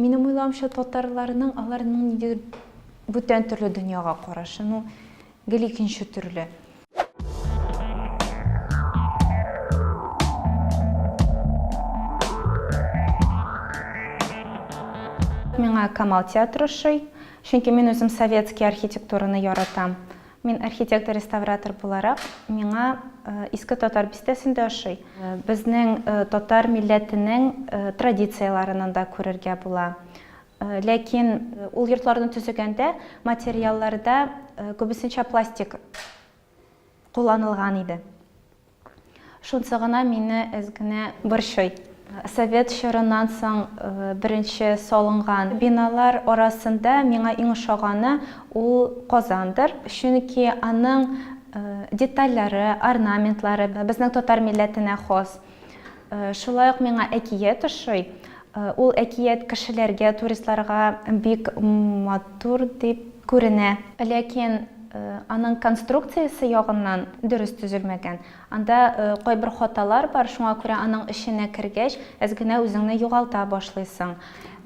Минем уйлавымча, татарларның аларның ниндидер бүтән төрле дөньяга карашы, ну, гел икенче төрле. Миңа Камал театры ошый, чөнки мин үзем советский архитектураны яратам. Мин архитектор-реставратор буларак, миңа Иске Татар бистәсендә ошый. Безнең татар милләтенең традицияләрен анда күрергә була. Ләкин ул йортларны төзегәндә материалларда күбесенчә пластик кулланылган иде. Шунсы гына мине әз генә борчый. Совет чорыннан соң беренче салынган биналар арасында миңа иң ошаганы ул Казандыр. Чөнки аның детальләре, орнаментлары безнең татар милләтенә хас. Шулай ук миңа әкият ошый. Ул әкият кешеләргә, туристларга бик матур дип күренә. Ләкин аның конструкциясе ягыннан дөрес төзелмәгән. Анда кайбер хаталар бар, шуңа күрә аның эченә кергәч, әз генә үзеңне югалта башлыйсың.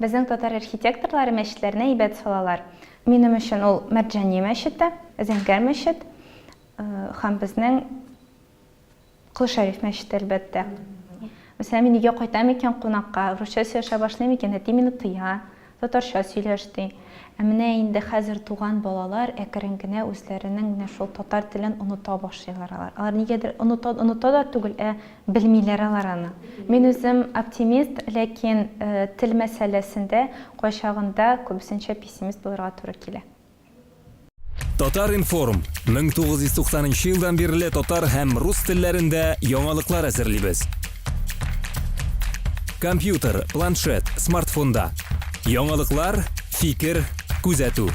Безнең татар архитекторлары мәчетләрне әйбәт салалар. Минем өчен ул Мәрҗани мәчете, Зәңгәр мәчет һәм безнең Кол Шәриф мәчете, әлбәттә. Мәсәлән, мин өйгә кайтам икән кунакка, русча сөйләшә башлыйм икән, әти мине тыя, татарча сөйләш, ди. Ә менә инде хәзер туган балалар әкрен генә үзләренең менә шул татар телен оныта башлыйлар алар. Алар нигәдер оныта, оныта да түгел, ә белмиләр алар аны. Мин үзем оптимист, ләкин тел мәсьәләсендә кайчагында күбесенчә пессимист булырга туры килә. Татар-информ, 1990 нчы елдан бирле татар һәм рус телләрендә яңалыклар әзерлибез. Компьютер, планшет, смартфонда. Яңалыклар, фикер, күзәтү.